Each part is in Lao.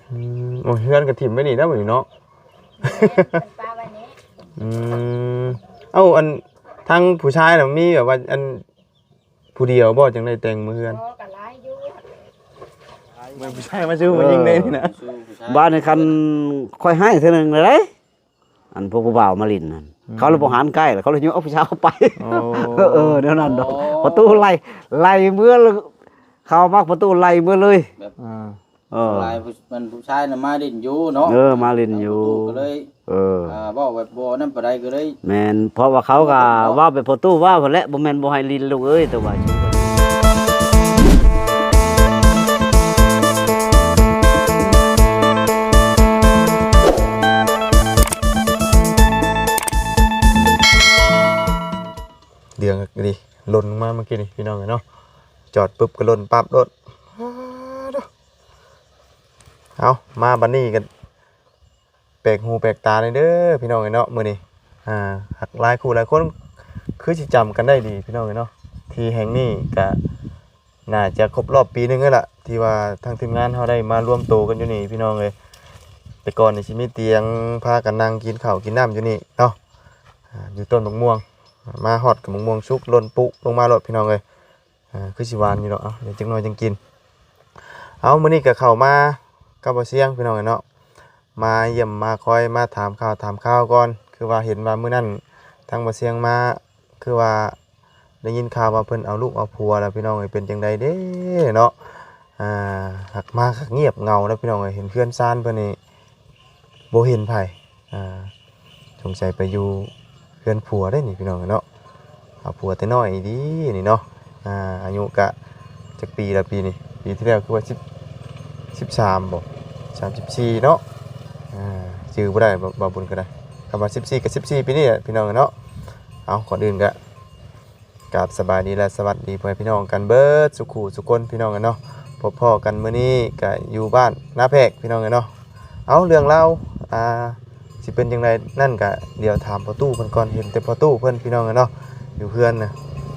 ອືມ ໂອ້ຍ ເຮືອນກໍຖິ້ມໄວ້ນີ້ແລ້ວບັດນີ້ເນາະ. ແມ່ນ ເພິ່ນປະໄວ້ນີ້. ອືມ ເອົ້າ ອັນ ທາງຜູ້ຊາຍນະ ມີແບບວ່າ ອັນ ຜູ້ດຽວບໍ່ ຈັ່ງໄດ້ແຕ່ງມາເຮືອນ? ບໍ່ ກໍຫຼາຍຢູ່. ແມ່ນຜູ້ຊາຍມາສູ່ຜູ້ຍິງເດ້ນີ້ນະ. ເອີ ມາສູ່ຜູ້ຊາຍ. ບ້ານນີ້ຄັນຂ້ອຍໃຫ້ເທື່ອໜຶ່ງເດ້ ອັນພວກຜູ້ບ່າວມາຫຼິ້ນນັ້ນ ອືມ ເຂົາລະບໍ່ຫັນໃກ້ ເຂົາລະຍົກເອົາຜູ້ສາວໄປ. ໂອ້ ເອີ ແນວນັ້ນດອກ. ອໍ ປະຕູໄລ່ ໄລ່ເມືອ ເຂົ້າມາປະຕູໄລ່ເມືອເລີຍ. ແບບ ອ່າ ເອີ ຫຼາຍຜູ້ ມັນຜູ້ຊາຍນະມາຫຼິ້ນຢູ່ເນາະ. ເອີ ມາຫຼິ້ນຢູ່ ປະຕູກໍເລີຍ ເອີ ອ່າ ເວົ້າແບບບໍ່ນັ້ນປານໃດກໍເລີຍ. ແມ່ນ ເພາະວ່າເຂົາກໍເວົ້າແບບປະຕູເວົ້າຫັ້ນແຫຼະ ບໍ່ແມ່ນບໍ່ໃຫ້ຫຼິ້ນລູກເອີຍ ແຕ່ວ່າ ດຽວນີ້ ຫຼົ່ນລົງມາເມື່ອກີ້ນີ້ພີ່ນ້ອງເອີຍເນາະ. ຈອດປຶບກໍຫຼົ່ນປັບໂລດ. ເອົາ ມາບັດນີ້ກໍແປກຫູແປກຕາແດ່ເດີພີ່ນ້ອງເອີຍເນາະ ມື້ນີ້. ອ່າ ຫາກຫຼາຍຄູ່ຫຼາຍຄົນຄືຊິຈຳກັນໄດ້ດີພີ່ນ້ອງເອີຍເນາະ. ທີ່ແຫ່ງນີ້ກະໜ້າຈະຄົບຮອບປີໜຶ່ງແລ້ວລະ ທີ່ວ່າທາງທີມງານເຮົາໄດ້ມາລວມໂຕກັນຢູ່ນີ້ພີ່ນ້ອງເອີຍ. ແຕ່ກ່ອນນີ້ຊິມີຕຽງ ພາກັນນັ່ງກິນເຂົ້າກິນນ້ຳຢູ່ນີ້ເນາະ. ອ່າ ຢູ່ຕົ້ນບັກມ່ວງ ມາຮອດກັບບັກມ່ວງສຸກຫຼົ່ນປຸລົງມາໂລດພີ່ນ້ອງເອີຍ. ອ່າ ຄືຊິຫວານຢູ່ດອກ. ເອົາ ດຽວຈັກໜ້ອຍຈັ່ງກິນ. ເອົາ ມື້ນີ້ກໍເຂົ້າມາກັບບ່າວຊຽງພີ່ນ້ອງເອີຍເນາະ ມາຢ້ຽມມາຄອຍ ມາຖາມຂ່າວຖາມຄາວກ່ອນ. ຄືວ່າເຫັນວ່າມື້ນັ້ນທາງບ່າວຊຽງມາ ຄືວ່າໄດ້ຍິນຂ່າວວ່າເພິ່ນເອົາລູກເອົາຜົວແລ້ວພີ່ນ້ອງເອີຍ ເປັນຈັ່ງໃດເດ້ເນາະ. ອ່າ ຫາກມາຫາກງຽບເຫງົາແລ້ວພີ່ນ້ອງເອີຍ ເຫັນເຮືອນຊານເພິ່ນນີ້ ບໍ່ເຫັນໃຜ. ອ່າ ສົງໄສໄປຢູ່ເຮືອນຜົວໄດ໋ນີ້ພີ່ນ້ອງເນາະ. ເອົາຜົວແຕ່ນ້ອຍດີນີ້ເນາະ. ອ່າ ອາຍຸກະຈັກປີລະປີນີ້? ປີທີ່ແລ້ວຄືວ່າສິບ ສິບສາມບໍ່? ສາມສິບສີ່ເນາະ. ອ່າ ຈື່ບໍ່ໄດ້ ບ່າວບຸນກໍໄດ້. ຄຳວ່າສິບສີ່ກໍສິບສີ່ປີນີ້ແຫຼະພີ່ນ້ອງເນາະ. ເອົາ ກ່ອນອື່ນກະ ກາບສະບາຍດີ ແລະ ສະຫວັດດີພໍ່ແມ່ພີ່ນ້ອງກັນເບິດສູ່ຄູ່ສູ່ຄົນພີ່ນ້ອງເອີຍເນາະ. ພົບພໍ້ກັນມື້ນີ້ກະຢູ່ບ້ານນາແພກພີ່ນ້ອງເອີຍເນາະ. ເອົາ ເລື່ອງລາວ ອ່າ ຊິເປັນຈັ່ງໃດນັ້ນກະດຽວຖາມພໍ່ຕູ້ເພິ່ນກ່ອນ. ເຫັນແຕ່ພໍ່ຕູ້ເພິ່ນພີ່ນ້ອງເອີຍເນາະ ຢູ່ເຮືອນນະ.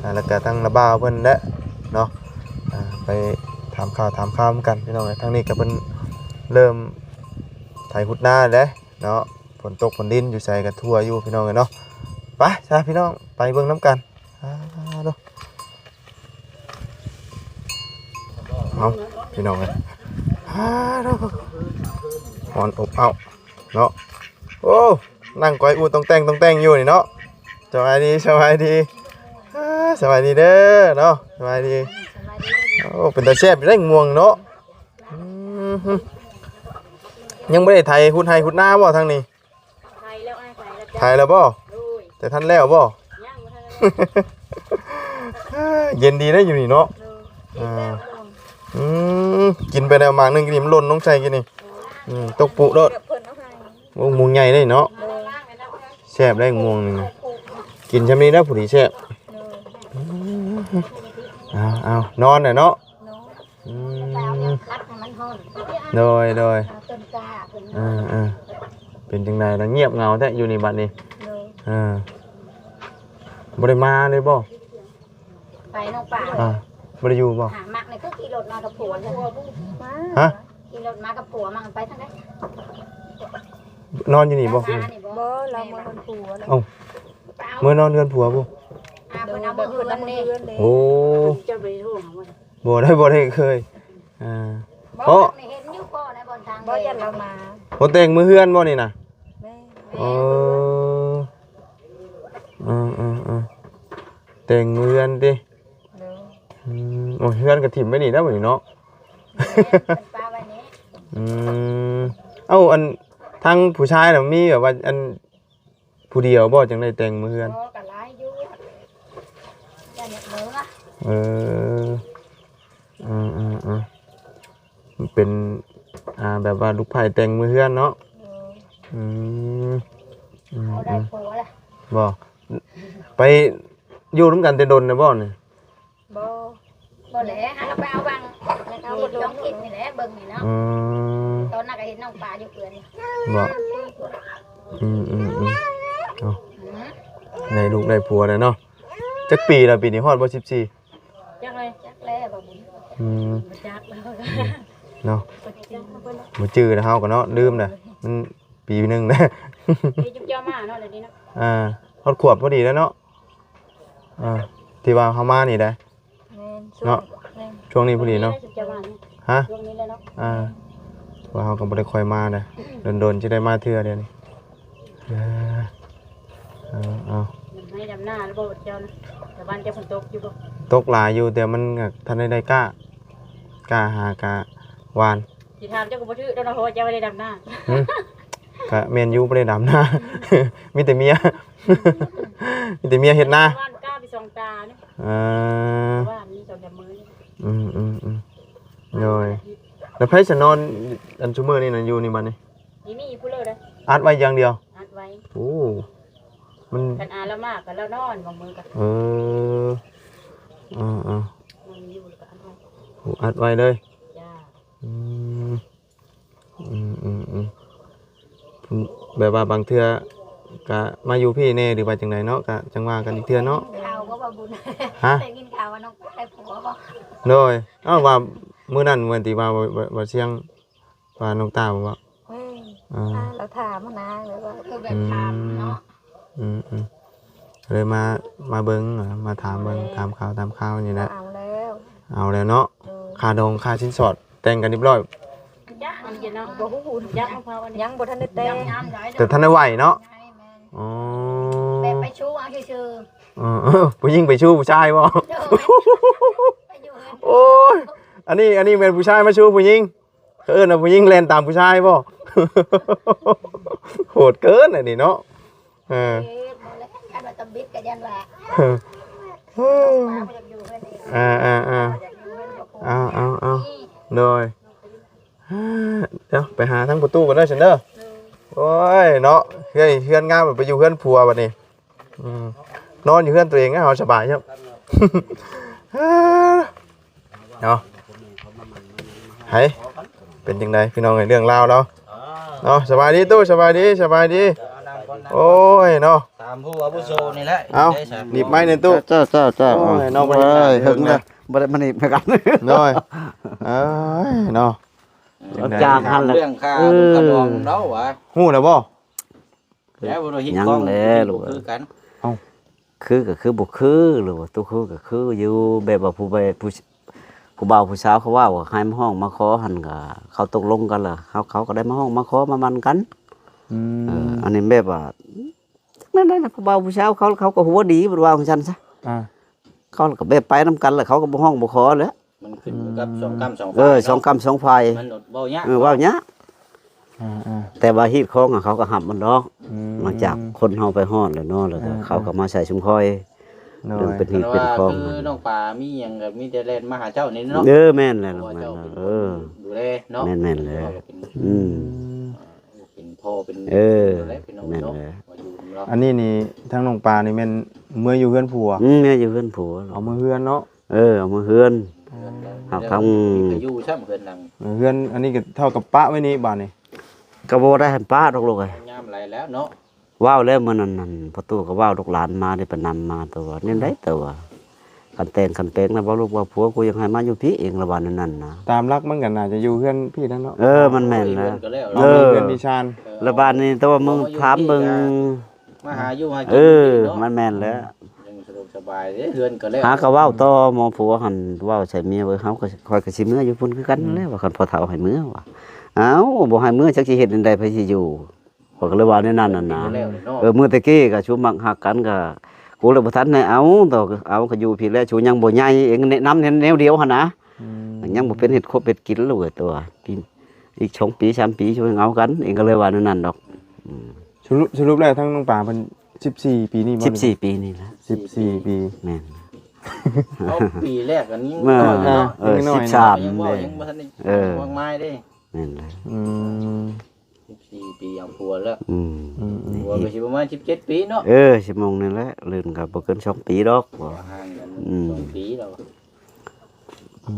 ອ່າ ແລ້ວກະທາງນ້າບ່າວເພິ່ນແຫຼະເນາະ. ອ່າ ໄປຖາມຂ່າວຖາມຄາວນຳກັນພີ່ນ້ອງເອີຍ. ທາງນີ້ກະເພິ່ນເລີ່ມໄຖຫຸດນາແລ້ວເນາະ. ຝົນຕົກຝົນລິນຢູ່ໃສກະທົ່ວຢູ່ພີ່ນ້ອງເອີຍເນາະ. ໄປຊະພີ່ນ້ອງ ໄປເບິ່ງນຳກັນ. ອາ ໂດ ເອົາ ພີ່ນ້ອງເອີຍ ອາ ໂດ ຮ້ອນອົບເອົ້າເນາະ. ໂອ້ ນັ່ງກ້ອຍອູ່ຕ້ອງແຕ່ງຕ້ອງແຕ່ງຢູ່ນີ້ເນາະ. ສະບາຍດີ ສະບາຍດີ ອາ ສະບາຍດີເດີເນາະ ສະບາຍດີ. ໂອ້ ເປັນຕາແຊບຢູ່ເດ້ ໝ່ວງເນາະ. ອືມ ຍັງບໍ່ໄດ້ໄຖຫຸດໄຮ່ຫຸດນາບໍ່ທາງນີ້? ໄຖແລ້ວອ້າຍ ໄຖແລ້ວ ໄຖແລ້ວບໍ່? ໂດຍ ແຕ່ທັນແລ້ວບໍ່? ຍັງບໍ່ທັນແລ້ວ. ເຢັນດີເດ້ຢູ່ນີ້ເນາະ. ໂດຍ ອ່າ ອືມ ກິນໄປແລ້ວໝາກໜຶ່ງ ກິນນີ້ມັນຫຼົ່ນລົງໃສ່ກິນນີ້. ໂດຍ ອືມ ຕົກປຸໂລດ. ເພິ່ນເອົາໃຫ້ ໂອ້ ໝ່ວງໃຫຍ່ເດ້ເນາະ. ໂດຍ ແຊບເດ້ໝ່ວງນີ້ ກິນຊ່ຳນີ້ແລ້ວພໍດີແຊບ. ໂດຍ ອືມ ເອົາ ເອົາ ນອນແຫຼະເນາະ. ອືມ ແລ້ວກໍເອົາຫຍັງຄັດໃຫ້ມັນຮ້ອນ. ໂດຍ ໂດຍ ເອົາຕົ້ນກ້າເພິ່ນ. ເອີ ເອີ ເປັນຈັ່ງໃດລະ ງຽບເຫງົາແທ້ຢູ່ນີ້ບັດນີ້? ໂດຍ ເອີ ບໍ່ໄດ້ມາເລີຍບໍ່? ໄປນ້ອງປາ. ອ່າ ບໍ່ໄດ້ຢູ່ບໍ່? ຫາມັກນີ້ຄືຂີ່ລົດມາກັບຜົວ. ຮະ? ຂີ່ລົດມາກັບຜົວ ມັກໄປທາງໃດ? ນອນຢູ່ນີ້ບໍ່? ນອນຢູ່ນີ້ບໍ່? ບໍ່ ລາວເມືອເຮືອນຜົວແລ້ວ. ເອົ້າ ເມືອນອນເຮືອນຜົວພຸ້ນ. ອ່າ ເພິ່ນເອົາມາເຮືອນເດ້. ໂອ້ ເຈົ້າໄປໂທຫາບໍ່? ບໍ່ໄດ້ ບໍ່ໄດ້ເຄີຍ. ອ່າ ບໍ່ ເພາະ ເຫັນຢູ່ບໍ່ໃນບ່ອນທາງ. ບໍ່ ຢ້ານລາວມາ. ບໍ່ ແຕ່ງມາເຮືອນບໍ່ນີ້ນະ? ແມ່ນ. ເອີ ເອີ ເອີ ເອີ ແຕ່ງມາເຮືອນຕິ? ໂດຍ ອືມ ໂອ້ຍ ເຮືອນກໍຖິ້ມໄວ້ນີ້ແລ້ວບັດນີ້ເນາະ. ແມ່ນ ເພິ່ນປະໄວ້ນີ້. ອືມ ເອົ້າ ອັນ ທາງຜູ້ຊາຍນະ ມີແບບວ່າ ອັນ ຜູ້ດຽວບໍ່ ຈັ່ງໄດ້ແຕ່ງມາເຮືອນ? ບໍ່ ກໍຫຼາຍຢູ່ ຢ້ານຢາກເມືອ. ເອີ ເອີ ເອີ ເປັນ ອ່າ ແບບວ່າລູກໃພ້ແຕ່ງມາເຮືອນເນາະ. ໂດຍ ອືມ ອືມ ເຂົາໄດ້ຜົວແລ້ວ. ບໍ່ ໄປຢູ່ນຳກັນແຕ່ດົນແລ້ວບໍ່ນີ້? ບໍ່ ບໍ່ແຫຼະ ຫາເຮົາໄປເອົາຫວ່າງ ເອົາບົດລອງຄິດນີ້ແຫຼະ ເບິ່ງນີ້ເນາະ. ອືມ ຕອນນັ້ນກໍເຫັນນ້ອງປາຢູ່ເຮືອນ. ບໍ່ ອືມ ອືມ ອືມ ເອົາ ອືມ ໄດ້ລູກໄດ້ຜົວແລ້ວເນາະ. ຈັກປີແລ້ວ ປີນີ້ຮອດບໍ່ ສິບສີ່? ຈັກເລີຍ ຈັກແລ້ວບໍ່ບຸນ. ອືມ ບໍ່ຈັກແລ້ວ ອືມ ເນາະ. ບໍ່ຈື່ແລ້ວ ເຮົາກໍເນາະ ລືມແລ້ວ ມັນປີໜຶ່ງແລ້ວ ເອີ ຈຸເຈົ້າມາເນາະ ດຽວນີ້ເນາະ ອ່າ ຮອດຂວບພໍດີແລ້ວເນາະ ອ່າ ທີ່ວ່າເຮົາມານີ້ໄດ໋ ແມ່ນ ເນາະ ຊ່ວງ ແມ່ນ ຊ່ວງນີ້ພໍດີເນາະ ຈຸເຈົ້າມານີ້ ຮະ ຊ່ວງນີ້ແຫຼະເນາະ ອ່າ ວ່າເຮົາກໍບໍ່ໄດ້ຄ່ອຍມາເດ້ ດົນໆ ຊິໄດ້ມາເທື່ອດຽວນີ້ ເອີ ເອີ ເອົາ ດຳໄຮ່ດຳນາແລ້ວບໍ່ເຈົ້ານະ ແຖວບ້ານເຈົ້າຝົນຕົກຢູ່ບໍ່? ຕົກຫຼາຍຢູ່ ແຕ່ມັນກໍທັນໄດ້ ໄດ້ກ້າ ກ້າຫາກະຫວ່ານ ຊິຖາມເຈົ້າກໍບໍ່ຖືກດອກເນາະ ເພາະວ່າເຈົ້າບໍ່ໄດ້ດຳນາ ຫື ກະແມ່ນຢູ່ ບໍ່ໄດ້ດຳນາ ມີແຕ່ເມຍ ມີແຕ່ເມຍເຮັດນາ ຫວ່ານກ້າໄປສອງຕານີ້ ເອີ ຫວ່ານມີສອງສາມມື້ນີ້ ອືມໆໆ ໂດຍ ແລ້ວໃຜສະນອນອັນຊຸມື້ນີ້ນະ ຢູ່ນີ້ບັດນີ້? ນີ້ມີຜູ້ເລີເດ້ ອັດໄວ້ຢ່າງດຽວ ອັດໄວ້ ໂອ້ ມັນ ຄັນອາລະມາກໍລາວນອນບາງມື້ກໍ ເອີ ເອີໆ ມັນຢູ່ແລ້ວກໍອັດໄວ້ ໂອ້ ອັດໄວ້ເລີຍ ຈ້າ ອືມ ອືມໆໆ ແບບວ່າບາງເທື່ອກະມາຢູ່ພີ້ແດ່ ຫຼືວ່າຈັ່ງໃດເນາະ ກະຈັ່ງວ່າກັນອີກເທື່ອເນາະ ໄດ້ຍິນຂ່າວບໍ່ ບ່າວບຸນ? ຮະ? ໄດ້ຍິນຂ່າວວ່ານ້ອງປາໄດ້ຜົວບໍ່? ໂດຍ ເອົ້າ ວ່າມື້ນັ້ນ ມື້ທີ່ວ່າ ວ່າ ວ່າ ວ່າສຽງ ວ່ານ້ອງຕາບໍ່? ເອີ ອ່າ ລາວຖາມຫັ້ນນະ ແບບວ່າ ຄືແບບຖາມເນາະ ອືມ ອືມ ອືມ ເລີຍມາ ມາເບິ່ງ ມາຖາມເບິ່ງ ຖາມຂ່າວ ຖາມຂ່າວນີ້ແຫຼະ ເອົາແລ້ວ ເອົາແລ້ວເນາະ ໂດຍ ຄ່າດອງ ຄ່າສິນສອດ ແຕ່ງກັນຮຽບຮ້ອຍ ຍັງ ອັນນີ້ເນາະ ບໍ່ຮູ້ ຍັງ ຍັງບໍ່ທັນໄດ້ແຕ່ງ ແຕ່ທັນໄດ້ໄຫວເນາະ ແມ່ນ ອໍ ແບບໄປຊູ້ເອົາຊື່ໆ ເອີ ເອີ ຜູ້ຍິງໄປຊູ້ຜູ້ຊາຍບໍ່? ໂດຍ ໄປຢູ່ເຮືອນ ໂອ້ຍ ອັນນີ້ ອັນນີ້ແມ່ນຜູ້ຊາຍມາຊູ້ຜູ້ຍິງ ເຂົາເອີ້ນວ່າຜູ້ຍິງແລ່ນຕາມຜູ້ຊາຍບໍ່? ໂຫດເກີນອັນນີ້ເນາະ ເອີ ເອີ ບໍ່ແລ້ວ ຢ້ານວ່າຕຳບິດກໍຢ້ານວ່າ ເອີ ເອີ ເອີ ເອົາ ເອົາ ເອົາ ໂດຍ ດຽວໄປຫາທາງປະຕູກ່ອນເດີຊັ້ນເດີ ໂອ້ຍເນາະ ເຮືອນ ເຮືອນງາມ ໄປຢູ່ເຮືອນຜົວບັດນີ້ ອືມ ນອນຢູ່ເຮືອນຕົວເອງເຮົາສະບາຍເນາະ ເນາະ ໃຫ້ ເປັນຈັ່ງໃດພີ່ນ້ອງເອີຍ ເລື່ອງລາວເນາະ ເນາະ ສະບາຍດີຕູ້ ສະບາຍດີ ສະບາຍດີ ໂອ້ຍເນາະ ຕາມຜູ້ອາວຸໂສນີ້ແຫຼະ ເອົ້າ ໜີບໄມ້ແດ່ຕູ້ ເຈົ້າ ເຈົ້າ ເຈົ້າ ໂອ້ຍ ເນາະ ບໍ່ໄດ້ ເຮີງແລ້ວ ບໍ່ໄດ້ມາໜີບນຳກັນ ໂດຍ ເອີຍເນາະ ຈາກຫັ້ນແຫຼະ ເລື່ອງຄ່າ ເອີ ຄ່າດອງເນາະ ຫວາ ຮູ້ແລ້ວບໍ່? ແລ້ວບໍ່ໄດ້ເຮັດ ຍັງແຫຼະລູກເອີຍ ຄືກັນ ເອົ້າ ຄືກໍຄືບໍ່ຄື ຫຼືວ່າຕົວຄືກໍຄືຢູ່ ແບບວ່າຜູ້ ຜູ້ ຜູ້ບ່າວຜູ້ສາວເຂົາເວົ້າໃຫ້ມາຮ້ອງມາຂໍຫັ້ນ ກໍເຂົາຕົກລົງກັນລະ ເຮົາ ເຂົາກໍໄດ້ມາຮ້ອງມາຂໍມາໝັ້ນກັນ ອືມ ເອີ ອັນນີ້ແບບວ່າ ນັ້ນໆ ຜູ້ບ່າວຜູ້ສາວເຂົາ ເຂົາກໍຫົວດີ ເພິ່ນວ່າຈັ່ງຊັ້ນຊະ ອ່າ ເຂົາກໍແບບໄປນຳກັນລະ ເຂົາກໍບໍ່ຮ້ອງບໍ່ຂໍແຫຼະ ມັນຂຶ້ນຢູ່ກັບ ອືມ ສອງກ້ຳສອງ ເອີ ຝ່າຍເນາະ ສອງກ້ຳສອງຝ່າຍ ມັນເວົ້າຍາກ ເອີ ເວົ້າຍາກ ອ່າໆ ແຕ່ວ່າຮີດຄອງເຂົາກໍຮັບມັນດອກ ອືມ ຫຼັງຈາກຄົນເຮົາໄປຮອດແລ້ວເນາະ ແລ້ວກໍ ອ່າໆ ເຂົາກໍມາໃສ່ຊຸມຄອຍ ໂດຍ ເລື່ອງເປັນຮີດເປັນຄອງ ຄືນ້ອງປາມີຫຍັງກໍມີແຕ່ແລ່ນມາຫາເຈົ້ານີ້ເນາະ ເອີ ແມ່ນແຫຼະ ເພາະວ່າເຈົ້າເປັນ ເອີ ຄົນດູແລເນາະ ແມ່ນໆ ແຫຼະ ເພາະວ່າເປັນ ອືມ ອ່າ ເປັນພໍ່ເປັນ ເອີ ແມ່ນແຫຼະ ວ່າຢູ່ນຳລາວ ອັນນີ້ນີ້ ທາງນ້ອງປານີ້ແມ່ນເມືອຢູ່ເຮືອນຜົວ ອືມ ເມືອຢູ່ເຮືອນຜົວ ເອົາເມືອເຮືອນເນາະ ເອີ ເອົາມາເຮືອນ ເຮືອນແລ້ວ ຫາກທາງ ມີໃຜຢູ່ຊ້ຳເຮືອນຫຼັງ ເຮືອນອັນນີ້ກໍເທົ່າກັບປະໄວ້ນີ້ບາດນີ້ ກໍບໍ່ໄດ້ໃຫ້ປະດອກລູກເອີຍ ຍາມໃດແລ້ວເນາະ ເວົ້າແລ້ວມື້ນັ້ນນັ້ນ ພໍ່ຕູ້ກໍເວົ້າ ລູກຫຼານມາໄດ້ໄປນຳມາ ແຕ່ວ່າແນວໃດ ແຕ່ວ່າຄັນແຕ່ງຄັນແປງນະ ເວົ້າລູກວ່າຜົວ ກູຢາກໃຫ້ມາຢູ່ພີ້ເອງ ລະວ່າແນວນັ້ນນະ ຕາມຫຼັກມັນກໍໜ້າຈະຢູ່ເຮືອນພີ້ແລ້ວເນາະ ເອີ ມັນແມ່ນແລ້ວ ເອີ ເຮືອນມີຊານ ລະບາດນີ້ ແຕ່ວ່າມຶງຖາມເບິ່ງ ມາຫາຢູ່ຫາກິນ ເອີ ເນາະ ມັນແມ່ນແລ້ວ ຍັງສະດວກສະບາຍເດ້ ເຮືອນກໍແລ້ວ ຫາກໍເວົ້າຕໍ່ໝໍຜົວຫັ້ນ ເວົ້າໃສ່ເມຍວ່າ ເຮົາກໍ ຂ້ອຍກໍຊິເມືອຢູ່ພຸ້ນຄືກັນ ອືມ ແລ້ວວ່າ ຄັນພໍ່ເຖົ້າໃຫ້ເມືອວ່າ ເອົ້າ ບໍ່ໃຫ້ເມືອ ຈັກຊິເຮັດແນວໃດ ໃຜຊິຢູ່ ຂ້ອຍກໍເລີຍວ່າແນວນັ້ນຫັ້ນນະ ເອີ ເມື່ອແຕ່ກີ້ກໍຊຸມມັກຮັກກັນກໍ ກູເລີຍບໍ່ທັນໄດ້ເອົາ ເອົາກໍຢູ່ພີ້ແຫຼະ ຊູຍັງບໍ່ໃຫຍ່ ເອງແນະນຳແນວດຽວຫັ້ນນະ ອືມ ຍັງບໍ່ເປັນເຮັດຄົບເຮັດກິນ ລູກເອີຍ ແຕ່ວ່າອີກສອງປີສາມປີ ຊູຍັງເອົາກັນ ເອງກໍເລີຍວ່າແນວນັ້ນດອກ ອືມ ສະຫຼຸບ ສະຫຼຸບແລ້ວທາງນ້ອງປາເພິ່ນສິບສີ່ປີນີ້ບໍ່? ສິບສີ່ປີນີ້ແຫຼະ ສິບສີ່ປີ ແມ່ນ ເອົາ ປີແລກອັນນີ້ ເອີ ເອີ ສິບສາມ ຍັງນ້ອຍເນາະ ຍັງບໍ່ທັນໄດ້ ເອີ ມາກມາຍເດ້ ແມ່ນແຫຼະ ອືມ ສິບສີ່ປີເອົາຜົວແລ້ວ ອືມ ອືມ ຜົວກໍຊິປະມານສິບເຈັດປີເນາະ ເອີ ຊິມອງນີ້ແຫຼະ ເລື່ອນກໍບໍ່ເກີນສອງປີດອກ ວ່າຫ່າງກັນ ອືມ ສອງປີແລ້ວ ອື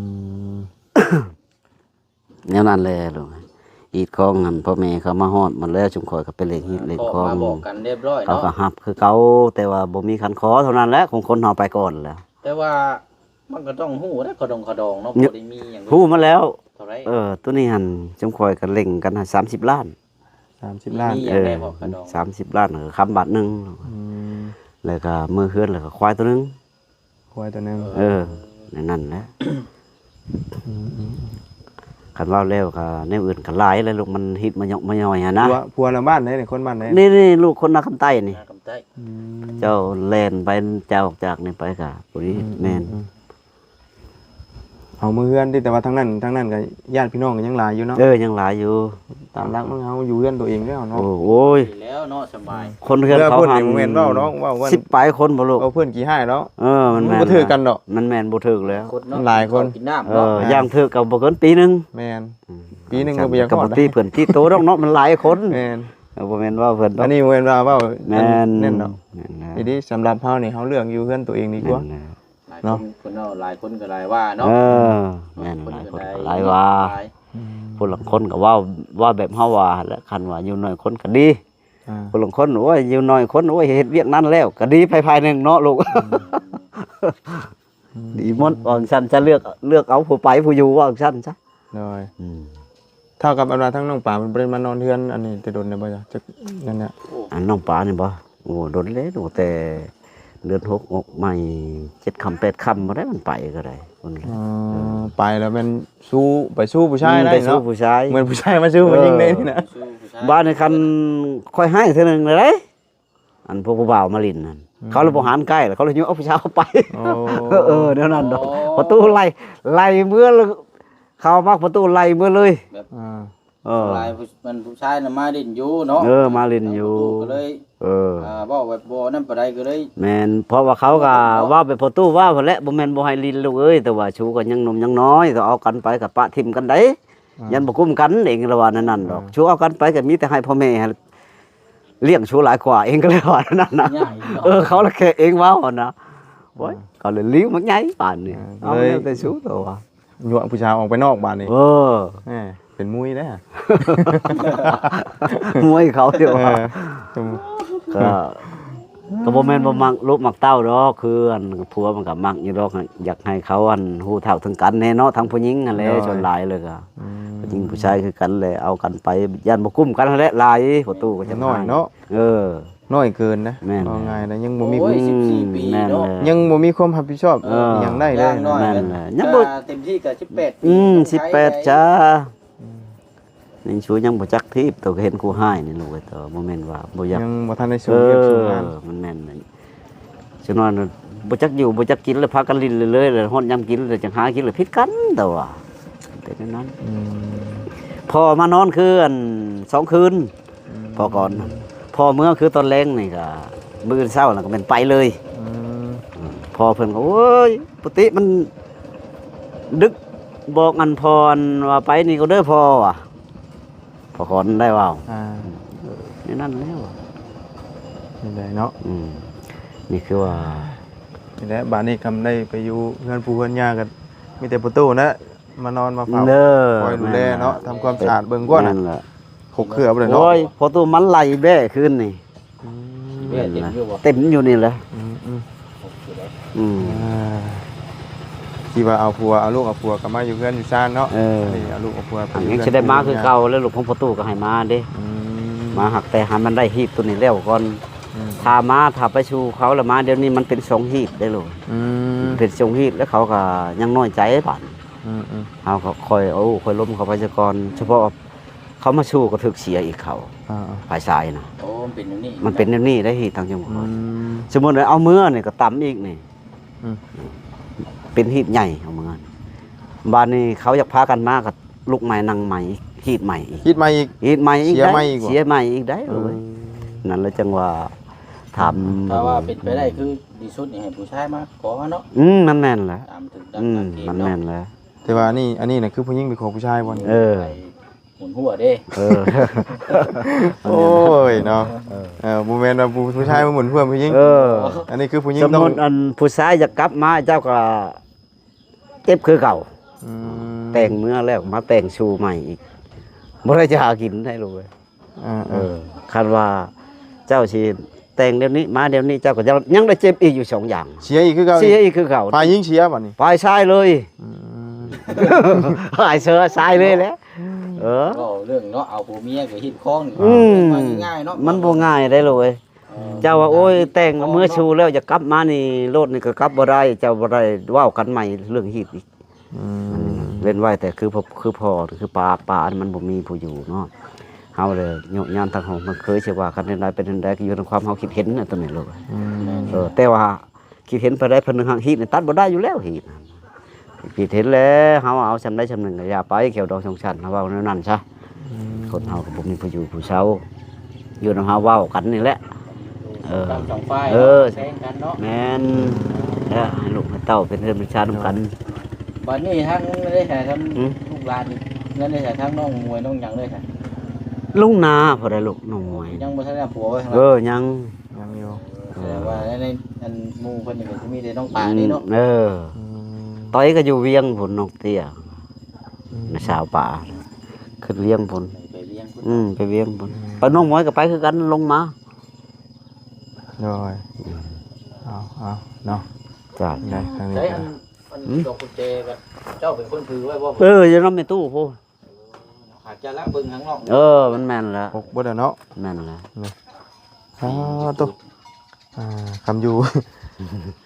ມ ແນວນັ້ນແຫຼະລູກ ຮີດຄອງຫັ້ນ ພໍ່ແມ່ເຂົາມາຮອດໝົດແລ້ວ ຊຸມຂ້ອຍກໍໄປເລັ່ງຮີດເລັ່ງຄອງ ມາບອກກັນຮຽບຮ້ອຍ ເຂົາ ເນາະ ກໍຮັບຄືເກົ່າ ແຕ່ວ່າບໍ່ມີຂັນຂໍເທົ່ານັ້ນແຫຼະ ຂອງຄົນເຮົາໄປກ່ອນແລ້ວ ແຕ່ວ່າ ມັນກໍຕ້ອງຮູ້ແຫຼະ ຂະດົງຂະດອງເນາະ ຍ- ບໍ່ໄດ້ມີຫຍັງ ຮູ້ມາແລ້ວ ເທົ່າໃດ? ເອີ ໂຕນີ້ຫັ້ນ ຊຸມຂ້ອຍກໍເລັ່ງກັນໃຫ້ສາມສິບລ້ານ ສາມສິບລ້ານ ມີຫຍັງແດ່ບໍ່ ເອີ ຂະດອງ? ສາມສິບລ້ານ ເອີ ຄຳບາດໜຶ່ງ ອືມ ແລ້ວກໍມື້ເຮືອນ ແລ້ວກໍຄວາຍໂຕໜຶ່ງ ຄວາຍໂຕໜຶ່ງ ເອີ ໃນນັ້ນແຫຼະ ອືມໆໆ ຄັນເວົ້າແລ້ວກໍແນວອື່ນກໍຫຼາຍແລ້ວ ລູກ ມັນຮິດມາເຍາະມາຍ່ອຍຫັ້ນນະ ຜົວ ຜົວລະບ້ານໃດນີ້ ຄົນບ້ານໃດ? ນີ້ ນີ້ລູກຄົນນາຄຳໃຕ້ນີ້ ນາຄຳໃຕ້ ອືມ ເຈົ້າແລ່ນໄປ ເຈົ້າຈາກນີ້ໄປກໍບໍ່ດີ ອືມ ແມ່ນ ອືມ ເອົາເມືອເຮືອນຕິ ແຕ່ວ່າທາງນັ້ນ ທາງນັ້ນກໍຍາດພີ່ນ້ອງກໍຍັງຫຼາຍຢູ່ເນາະ ເອີ ຍັງຫຼາຍຢູ່ ຕາມຫຼັກມັນເຮົາຢູ່ເຮືອນຕົວເອງແລ້ວເນາະ ໂອ້ ໂອ້ຍ ດີແລ້ວເນາະ ສະບາຍ ຄົນເຮືອນເຂົາຫັ້ນ ບໍ່ແມ່ນເວົ້າດອກ ເວົ້າເພິ່ນ ສິບປາຍຄົນບໍ່ລູກ ເວົ້າເພິ່ນຂີ້ຮ້າຍເນາະ ເອີ ມັນແມ່ນ ບໍ່ຖືກກັນດອກ ມັນແມ່ນບໍ່ຖືກແລ້ວ ຄົນເນາະ ຫຼາຍຄົນ ກິນນ້ຳ ເອີ ເນາະ ຢ່າງຖືກກໍບໍ່ເກີນປີໜຶ່ງ ແມ່ນ ອືມ ປີໜຶ່ງກໍບໍ່ຢາກຮອດ ກໍບໍ່ຕິເພິ່ນຕິໂຕດອກເນາະ ມັນຫຼາຍຄົນ ແມ່ນ ເອີ ບໍ່ແມ່ນເວົ້າເພິ່ນດອກ ອັນນີ້ບໍ່ແມ່ນວ່າເວົ້າ ແມ່ນ ນັ້ນດອກ ແມ່ນແລ້ວ ດີໆ ສຳລັບເຮົານີ້ ເຮົາເລືອກຢູ່ເຮືອນຕົວເອງດີກວ່າ ແມ່ນແລ້ວ ຫຼາຍຄົນ ເນາະ ເພິ່ນເວົ້າ ຫຼາຍຄົນກໍຫຼາຍວ່າເນາະ ເອີ ແມ່ນ ຫຼາຍຄົນກໍຫຼາຍວ່າ ອືມ ຜູ້ລາງຄົນກໍເວົ້າ ເວົ້າແບບເຮົາວ່າຫັ້ນແຫຼະ ຄັນວ່າຢູ່ໜ້ອຍຄົນກໍດີ ອ່າ ຜູ້ລາງຄົນ ໂອ້ຍ ຢູ່ໜ້ອຍຄົນ ໂອ້ຍ ເຮັດວຽກນັ້ນແລ້ວ ກໍດີໄປຝ່າຍໜຶ່ງເນາະລູກ ອືມ ອືມ ດີໝົດ ວ່າຈັ່ງຊັ້ນຊະ ເລືອກ ເລືອກເອົາຜູ້ໄປຜູ້ຢູ່ ວ່າຈັ່ງຊັ້ນຊະ ໂດຍ ອືມ ເທົ່າກັບອັນວ່າທາງນ້ອງປາເພິ່ນບໍ່ໄດ້ມານອນເຮືອນອັນນີ້ແຕ່ດົນແລ້ວບໍ່? ຈັກນັ້ນແຫຼະ ອັນນ້ອງປານີ້ບໍ່? ໂອ້ ດົນແລ້ວ ຕັ້ງແຕ່ເດືອນຫົກອອກໃໝ່ ເຈັດຄ່ຳແປດຄ່ຳບໍ່ໄດ້ ມັນໄປກໍໄດ້ ເອີ ເອີ ໄປແລ້ວແມ່ນຊູ້ ໄປຊູ້ຜູ້ຊາຍ ອືມ ໄດ້ເນາະ ໄປຊູ້ຜູ້ຊາຍ ເໝືອນຜູ້ຊາຍມາຊູ້ຜູ້ຍິງເດ້ນີ້ນະ ເອີ ບາດນີ້ຄັນຂ້ອຍໃຫ້ເທື່ອໜຶ່ງເດ້ ອັນພວກຜູ້ບ່າວມາຫຼິ້ນນັ້ນ ອືມ ເຂົາລະບໍ່ຫັນໃກ້ ເຂົາລະຍົກເອົາຜູ້ສາວໄປ ໂອ້ ເອີ ແນວນັ້ນດອກ ອໍ ປະຕູໄລ່ ໄລ່ເມືອ ເຂົາມາປະຕູໄລ່ເມືອເລີຍ ແບບ ອ່າ ເອີ ສ່ວນຫຼາຍຜູ້ ມັນຜູ້ຊາຍນະມາຫຼິ້ນຢູ່ເນາະ ເອີ ມາຫຼິ້ນຢູ່ ປະຕູກໍເລີຍ ເອີ ອ່າ ເວົ້າແບບບໍ່ນັ້ນປານໃດກໍເລີຍ ແມ່ນ ເພາະວ່າເຂົາກໍເວົ້າແບບປະຕູເວົ້າຫັ້ນແຫຼະ ບໍ່ແມ່ນບໍ່ໃຫ້ຫຼິ້ນລູກເອີຍ ແຕ່ວ່າຊູກໍຍັງໜຸ່ມຍັງນ້ອຍ ກໍເອົາກັນໄປກໍປະຖິ້ມກັນໄດ໋ ອ່າ ຢ້ານບໍ່ກຸ້ມກັນເອງ ລະວ່າແນວນັ້ນດອກ ອ່າ ຊູເອົາກັນໄປກໍມີແຕ່ໃຫ້ພໍ່ແມ່ ລ້ຽງຊູຫຼາຍກວ່າເອງກໍແລ້ວນັ້ນນະ ເອີ ເຂົາລະແຄ່ເອງເວົ້າຫັ້ນນະ ໂອ້ຍ ເຂົາລະລິ້ວມັກໃຫຍ່ປານນີ້ ເອີ ເອົາແລ້ວແຕ່ຊູໂຕວ່າ ຍົວະຜູ້ສາວອອກໄປນອກບາດນີ້ ເອີ ແໝ່ ເປັນມຸ້ຍເດ້ ມຸ້ຍເຂົາເດ້ວ່າ ເອີ ກໍ ກໍບໍ່ແມ່ນບໍ່ມັກລູກມັກເຕົ້າດອກ ຄືອັນຜົວມັນກໍມັກຢູ່ດອກ ຢາກໃຫ້ເຂົາອັນຮູ້ເທົ່າເຖິງກັນແດ່ເນາະ ທັງຜູ້ຍິງຫັ້ນແຫຼະ ໂດຍ ສ່ວນຫຼາຍເລີຍກໍ ອືມ ຜູ້ຍິງຜູ້ຊາຍຄືກັນແຫຼະ ເອົາກັນໄປ ຢ້ານບໍ່ກຸ້ມກັນຫັ້ນແຫຼະ ຫຼາຍ ປະຕູກໍຈະ ນ້ອຍເນາະ ເອີ ນ້ອຍເກີນນະ ແມ່ນ ເວົ້າງ່າຍນະ ຍັງບໍ່ມີ ໂອ້ຍ ສິບສີ່ປີເນາະ ແມ່ນແຫຼະ ຍັງບໍ່ມີຄວາມຮັບຜິດຊອບ ເອີ ອີ່ຫຍັງໄດ້ເລີຍ ຢ່າງນ້ອຍ ແມ່ນແຫຼະ ຍັງບໍ່ ເຕັມທີ່ກໍສິບແປດປີ ອືມ ສິບແປດຈ້າ ອືມ ຍັງຊູຍັງບໍ່ຈັກທີບ ໂຕກໍເຫັນຜູ້ຮ້າຍນີ້ລູກເອີຍ ໂຕບໍ່ແມ່ນວ່າບໍ່ຢາກ ຍັງບໍ່ທັນໄດ້ສູ່ວຽກ ເອີ ສູ່ງານ ມັນແມ່ນ ຈັ່ງນັ້ນ ບໍ່ຈັກຢູ່ບໍ່ຈັກກິນ ແລ້ວພາກັນຫຼິ້ນເລື້ອຍໆ ແລ້ວຮອດຍາມກິນ ແລ້ວຈັ່ງຫາກິນ ແລ້ວຜິດກັນ ແຕ່ວ່າເປັນແນວນັ້ນ ອືມ ພໍ່ມານອນຄືອັນ ສອງຄືນ ອືມ ພໍ່ກ່ອນ ພໍ່ເມືອຄືຕອນແລງນີ້ກໍ ມື້ອື່ນເຊົ້ານະກໍແມ່ນໄປເລີຍ ອືມ ອືມ ພໍ່ເພິ່ນກໍ ໂອ້ຍ ປົກກະຕິມັນດຶກ ບອກອັນພໍ່ ອັນວ່າໄປນີ້ກໍເດີພໍ່ວ່າ ພໍ່ກ່ອນໄດ້ເວົ້າ ອ່າ ອືມ ແນວນັ້ນແລ້ວ ນີ້ແຫຼະເນາະ ອືມ ນີ້ຄືວ່າ ນີ້ແຫຼະ ບາດນີ້ຄຳໄດ້ໄປຢູ່ເຮືອນປູ່ເຮືອນຍ່າກໍມີແຕ່ພໍ່ຕູ້ນະ ມານອນມາເຝົ້າ ເດີ ຄອຍດູແລເນາະ ແມ່ນລະ ທຳຄວາມສະອາດເບິ່ງກ່ອນ ແມ່ນລະ ຄົບເຄືອບໍ່ໄດ້ເນາະ ໂອ້ຍ ພໍ່ຕູ້ມັນໄລ່ແບ້ຄືນນີ້ ອືມ ແມ່ນເຕັມຢູ່ບໍ່? ເຕັມຢູ່ນີ້ແຫຼະ ອືມໆ ອືມ ອ່າ ທີ່ວ່າເອົາຜົວ ເອົາລູກເອົາຜົວກັບມາຢູ່ເຮືອນຢູ່ຊານເນາະ ເອີ ນີ້ເອົາລູກເອົາຜົວໄປຢູ່ເຮືອນ ຍັງຊິໄດ້ມາຄືເກົ່າແຫຼະ ລູກຂອງພໍ່ຕູ້ກໍໃຫ້ມາເດ້ ອືມ ມາ ຫາກແຕ່ໃຫ້ມັນໄດ້ຮີດໂຕນີ້ແລ້ວກ່ອນ ອືມ ຖ້າມາ ຖ້າໄປສູ່ເຂົາແລ້ວມາ ດຽວນີ້ມັນເປັນສອງຮີດເດ້ລູກ ອືມ ເປັນສອງຮີດ ແລ້ວເຂົາກໍຍັງນ້ອຍໃຈບາດ ອືມໆ ເຮົາກໍຄ່ອຍເອົາຄ່ອຍລົມເຂົາໄປຊະກ່ອນ ສະເພາະວ່າເຂົາມາສູ່ກໍຖືກເສຍອີກເຂົາ ອ່າໆ ຝ່າຍຊາຍນະ ໂອ້ ມັນເປັນແນວນີ້ ມັນເປັນແນວນີ້ໄດ໋ ຮີດທາງເທິງ ອືມ ສົມມຸດວ່າເອົາເມືອນີ້ກໍຕຳອີກນີ້ ອືມ ເປັນຮີດໃຫຍ່ເອົາເມືອ ບາດນີ້ເຂົາຢາກພາກັນມາກໍລຸກໃໝ່ນັ່ງໃໝ່ ຮີດໃໝ່ອີກ ຮີດໃໝ່ອີກ ຮີດໃໝ່ອີກ ເສຍໃໝ່ອີກ ເສຍໃໝ່ອີກໄດ໋ ອືມ ໂອ້ຍ ນັ້ນແຫຼະຈັ່ງວ່າ ຖາມ ຖ້າວ່າເປັນໄປໄດ້ຄືດີສຸດນີ້ໃຫ້ຜູ້ຊາຍມາຂໍເນາະ ອືມ ນັ້ນແມ່ນແຫຼະ ຕາມຖືກຫຼັກເກນເນາະ ອືມ ນັ້ນແມ່ນແຫຼະ ແຕ່ວ່າອັນນີ້ ອັນນີ້ນະຄືຜູ້ຍິງໄປຂໍຜູ້ຊາຍບໍ່ນີ້ ເອີ ໄປໝູນຫົວເດ້ ເອີ ໂອ້ຍເນາະ ເອີ ເອີ ບໍ່ແມ່ນວ່າຜູ້ ຜູ້ຊາຍມາໝູນຫົວຜູ້ຍິງ ເອີ ອັນນີ້ຄືຜູ້ຍິງຕ້ອງ ສົມມຸດອັນຜູ້ຊາຍຢາກກັບມາ ເຈົ້າກໍເຈັບຄືເກົ່າ ອືມ ແຕ່ງເມືອແລ້ວມາແຕ່ງສູ່ໃໝ່ອີກ ບໍ່ໄດ້ຈະຫາກິນໄດ້ລູກເອີຍ ອ່າໆ ເອີ ຄັນວ່າເຈົ້າຊິ ແຕ່ງດຽວນີ້ມາດຽວນີ້ ເຈົ້າກໍຍັງ ຍັງໄດ້ເຈັບອີກຢູ່ສອງຢ່າງ ເສຍອີກຄືເກົ່າ ເສຍອີກຄືເກົ່າ ຝ່າຍຍິງເສຍບັດນີ້ ຝ່າຍຊາຍເລີຍ ອືມ ຝ່າຍເສືອຊາຍເລີຍແຫຼະ ເອີ ເວົ້າເລື່ອງເນາະ ເອົາຜົວເມຍກໍຮີດຄອງ ອືມ ມັນງ່າຍເນາະ ມັນບໍ່ງ່າຍໄດ໋ລູກເອີຍ ເອີ ເຈົ້າວ່າ ໂອ້ຍ ແຕ່ງເມືອຊູແລ້ວ ຢາກກັບມານີ້ໂລດນີ້ກໍກັບບໍ່ໄດ້ ເຈົ້າບໍ່ໄດ້ເວົ້າກັນໃໝ່ເລື່ອງຮີດອີກ ອືມ ມັນເວັ້ນໄວ້ ແຕ່ຄືພໍ່ ຄືພໍ່ ຄືປ້າ ປ້າ ອັນມັນບໍ່ມີຜູ້ຢູ່ເນາະ ເຮົາເລີຍໂຍກຍານທາງຫ້ອງ ມັນເຄີຍຊິວ່າກັນແນວໃດເປັນແນວໃດ ກໍຢູ່ນຳຄວາມເຮົາຄິດເຫັນນະ ຕົວນີ້ລູກ ອືມ ເອີ ແຕ່ວ່າຄິດເຫັນໄປໃດ ເພິ່ນຫາກຮີດນີ້ຕັດບໍ່ໄດ້ຢູ່ແລ້ວ ຮີດ ຄິດເຫັນແລ້ວ ເຮົາເອົາສ່ຳໃດສ່ຳໜຶ່ງກໍຢ່າໄປ ແຂ້ວດອງສົງສານ ເຮົາເວົ້າແນວນັ້ນຊະ ອືມ ຄົນເຮົາກໍບໍ່ມີຜູ້ຢູ່ຜູ້ເຊົາ ຢູ່ນຳເຮົາເວົ້າກັນນີ້ແຫຼະ ເອີ ສອງຝ່າຍ ເອີ ແບ່ງກັນເນາະ ແມ່ນ ແລ້ວໃຫ້ລູກໃຫ້ເຕົ້າເປັນເຮືອນເປັນຊານນຳກັນ ບັດນີ້ທາງເງິນໄດ້ໃສ ທາງ ຫື? ລູກຫຼານນີ້ ເງິນໄດ້ໃສ ທາງນ້ອງມວຍນ້ອງຫຍັງໄດ້ໃສ ລົງນາພຸ້ນໃດ໋ລູກ ນ້ອງມວຍ ຍັງບໍ່ທັນໄດ້ຜົວໄວ້ ເອີ ຍັງ ຍັງຢູ່ ແຕ່ວ່າໃນ ໃນ ອັນໝູ່ເພິ່ນນີ້ກໍຊິມີແຕ່ນ້ອງປານີ້ເນາະ ອືມ ເອີ ອືມ ຕ້ອຍກໍຢູ່ວຽງພຸ້ນ ນ້ອງເຕ້ຍ ອືມ ແມ່ສາວປາ ຂຶ້ນວຽງພຸ້ນ ໄປວຽງພຸ້ນ ອືມ ໄປວຽງພຸ້ນ ອືມ ໄປ ນ້ອງມວຍກໍໄປຄືກັນ ລົງມາ ໂດຍ ອືມ ເອົາ ເອົາເນາະ ຈ້າ ໄດ້ທາງນີ້ ໃຊ້ ກໍ ອັນ ອັນ ຫື? ດອກກຸນແຈກໍເຈົ້າເປັນຄົນຖືໄວ້ບໍ່? ເອີ ຢູ່ນຳແມ່ຕູ້ພຸ້ນ ອາດຈະລະເບິ່ງທາງນອກ ເອີ ມັນແມ່ນແຫຼະ ຫົກເບິດແລ້ວເນາະ ແມ່ນແຫຼະ ນີ້ ອ້າໂຕ ອ່າ ຄຳຢູ່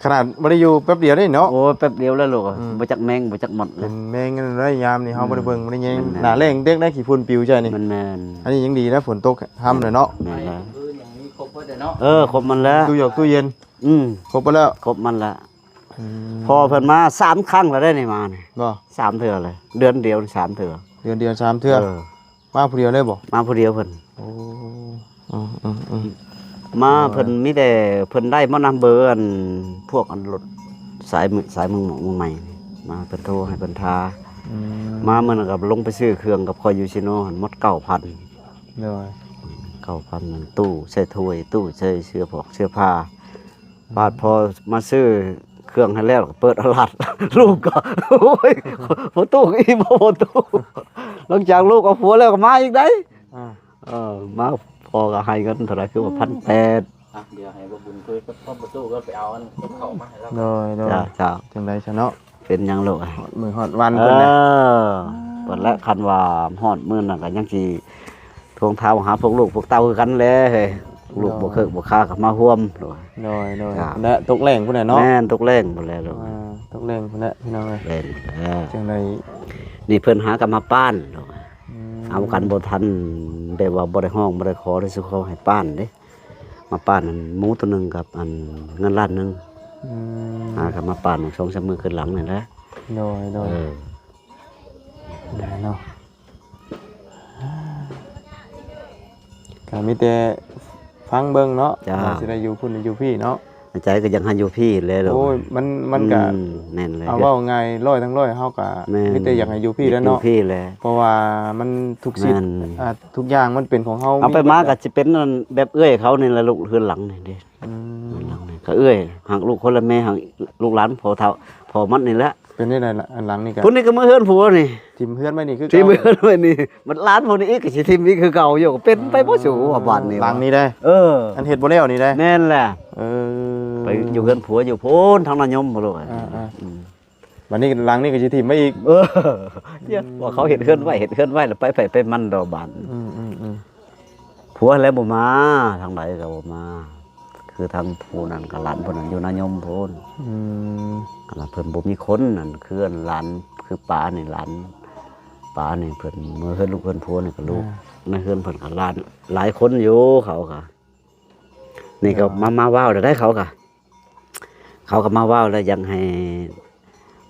ຂະໜາດບໍ່ໄດ້ຢູ່ແປັບດຽວເດ້ເນາະ ໂອ້ຍ ແປັບດຽວແລ້ວລູກ ອືມ ບໍ່ຈັກແມງ ບໍ່ຈັກມອດ ເປັນແມງໄດ້ຍາມນີ້ ເຮົາ ອືມ ບໍ່ໄດ້ເບິ່ງ ບໍ່ໄດ້ແຍງ ແມ່ນໆ ໜ້າແລ້ງເດັກໄດ້ຂີ້ຝຸ່ນປິວໃສ່ນີ້ ແມ່ນໆ ອັນນີ້ຍັງດີນະ ຝົນຕົກຮຳແລ້ວເນາະ ແມ່ນແລ້ວ ຄືຫຍັງມີຄົບໝົດແລ້ວເນາະ ເອີ ຄົບມັນແລ້ວ ຕູ້ຢອກຕູ້ເຢັນ ອືມ ຄົບໝົດແລ້ວ ຄົບມັນແລ້ວ ອືມ ພໍ່ເພິ່ນມາສາມຄັ້ງແລ້ວເດ້ນີ້ ມານີ້ ບໍ່? ສາມເທື່ອເລີຍ ເດືອນດຽວນີ້ສາມເທື່ອ ເດືອນດຽວສາມເທື່ອ ເອີ ມາຜູ້ດຽວເລີຍບໍ່? ມາຜູ້ດຽວເພິ່ນ ໂອ້ ອືມໆໆ ມາເພິ່ນມີແຕ່ເພິ່ນໄດ້ໝົດນຳເບີ ອັນ ພວກ ອັນ ລົດສາຍມື ສາຍເມືອງໝອກເມືອງໃໝ່ ມາເພິ່ນໂທໃຫ້ເພິ່ນທາ ອືມ ມາມື້ນັ້ນກໍລົງໄປຊື້ເຄື່ອງກັບຂ້ອຍຢູ່ຊີໂນຫັ້ນ ໝົດເກົ້າພັນ ໂດຍ ເກົ້າພັນ ນັ້ນ ຕູ້ໃສ່ຖ້ວຍ ຕູ້ໃສ່ເສື້ອຜອກເສື້ອຜ້າ ບາດພໍມາຊື້ເຄື່ອງໃຫ້ແລ້ວ ເປີດຕະຫຼາດ ລູກກໍ ໂອ້ຍ ພໍ່ຕູ້ອີກບໍ່ ພໍ່ຕູ້ ຫຼັງຈາກລູກເອົາຜົວແລ້ວກໍມາອີກໄດ໋ ອ່າ ເອີ ມາ ພໍ່ກໍໃຫ້ເງິນເທົ່າໃດ ຄືວ່າ ອືມ ພັນແປດ ອ່ະ ດຽວໃຫ້ບໍ່ບຸນຄຸຍກັບພໍ່ຕູ້ກ່ອນ ໄປເອົາອັນກັບເຂົ້າມາໃຫ້ລາວ ໂດຍໆ ເຈົ້າໆ ຈັ່ງໃດຊະເນາະ ເປັນຫຍັງລູກ ຮອດມື້ຮອດວັນ ເອີ ເພິ່ນນະ ເພິ່ນລະ ຄັນວ່າຮອດມື້ນັ້ນກໍຍັງຊິ ທວງຖາມຫາພວກລູກພວກເຕົ້າຄືກັນແຫຼະ ລູກ ໂດຍ ບໍ່ເຄີກບໍ່ຄາກໍມາຮ່ວມ ໂດຍ ໂດຍ ໂດຍ ຈ້າ ແລະຕົກແລ້ງພຸ້ນແຫຼະເນາະ ແມ່ນ ຕົກແລ້ງພຸ້ນແຫຼະລູກ ອ່າ ຕົກແລ້ງພຸ້ນແຫຼະພີ່ນ້ອງເອີຍ ແມ່ນແລ້ວ ຈັ່ງໃດ ນີ້ເພິ່ນຫາກໍມາປ້ານ ອືມ ເອົາກັນບໍ່ທັນ ແບບວ່າບໍ່ໄດ້ຮ້ອງບໍ່ໄດ້ຂໍ ໄດ້ສູ່ຂໍໃຫ້ປ້ານເດ້ ມາປ້ານອັນໝູໂຕໜຶ່ງກັບອັນເງິນລ້ານໜຶ່ງ ອືມ ຫາກໍມາປ້ານສອງສາມມື້ຄືນຫຼັງນີ້ແຫຼະ ໂດຍໆ ເອີ ໄດ້ເນາະ ກໍມີແຕ່ຟັງເບິ່ງເນາະ ເຈົ້າ ວ່າຊິໄດ້ຢູ່ພຸ້ນຢູ່ພີ້ເນາະ ໃນໃຈກໍຢາກໃຫ້ຢູ່ພີ້ແຫຼະ ໂອ້ຍ ມັນ ມັນກໍ ອືມ ແມ່ນແຫຼະ ເອົາເວົ້າງ່າຍຮ້ອຍທັງຮ້ອຍ ເຮົາກໍ ແມ່ນ ມີແຕ່ຢາກໃຫ້ຢູ່ພີ້ແຫຼະເນາະ ຢູ່ພີ້ແຫຼະ ເພາະວ່າມັນທຸກສິ່ງ ແມ່ນ ອ່າ ທຸກຢ່າງມັນເປັນຂອງເຮົາ ເອົາໄປມາກໍຊິເປັນແບບເອື້ອຍເຂົານີ້ແຫຼະລູກ ເຮືອນຫຼັງນີ້ເດ້ ອືມ ເຮືອນຫຼັງນີ້ກໍເອື້ອຍ ຫາກລູກຄົນລະແມ່ ຫາກລູກຫຼານພໍ່ເຖົ້າພໍ່ມັນນີ້ແຫຼະ ເປັນຈັ່ງໃດລະ ອັນຫຼັງນີ້ກໍ ຜູ້ນີ້ກໍເມືອເຮືອນຜົວນີ້ ຖິ້ມເຮືອນໄວ້ນີ້ຄືເກົ່າ ຖິ້ມເຮືອນໄວ້ນີ້ ບັດຫຼານຜູ້ນີ້ອີກກໍຊິຖິ້ມອີກຄືເກົ່າຢູ່ ເປັນໄປບໍ່ ອ່າ ສູວ່າບາດນີ້ ຫຼັງນີ້ໄດ໋ ເອີ ອັນເຮັດບໍ່ແລ້ວນີ້ໄດ໋ ແມ່ນແຫຼະ ເອີ ໄປຢູ່ເຮືອນຜົວຢູ່ພຸ້ນ ທາງນາຍົມພຸ້ນລູກ ອ່າໆ ອືມ ບັດນີ້ຫຼັງນີ້ກໍຊິຖິ້ມໄວ້ອີກ ເອີ ອືມ ວ່າເຂົາເຮັດເຮືອນໄວ້ ເຮັດເຮືອນໄວ້ແລ້ວໄປໃຜໄປມັນດອກບາດ ອືມໆໆ ຜົວແລ້ວບໍ່ມາ ທາງໃດກໍບໍ່ມາ ຄືທາງຜູ້ນັ້ນກໍຫຼານຜູ້ນັ້ນຢູ່ນາຍົມພຸ້ນ ອືມ ອັນນັ້ນເພິ່ນບໍ່ມີຄົນ ນັ້ນຄືອັນຫຼານ ຄືປານີ້ ຫຼານປານີ້ ເພິ່ນເມືອເຮືອນລູກເຮືອນຜົວນີ້ກໍລູກ ອ່າ ໃນເຮືອນເພິ່ນກໍຫຼານຫຼາຍຄົນຢູ່ ເຂົາກໍ ນີ້ກໍ ອ່າ ມາ ມາເວົ້າແລ້ວໄດ໋ ເຂົາກໍ ເຂົາກໍມາເວົ້າແລ້ວ ຢາກໃຫ້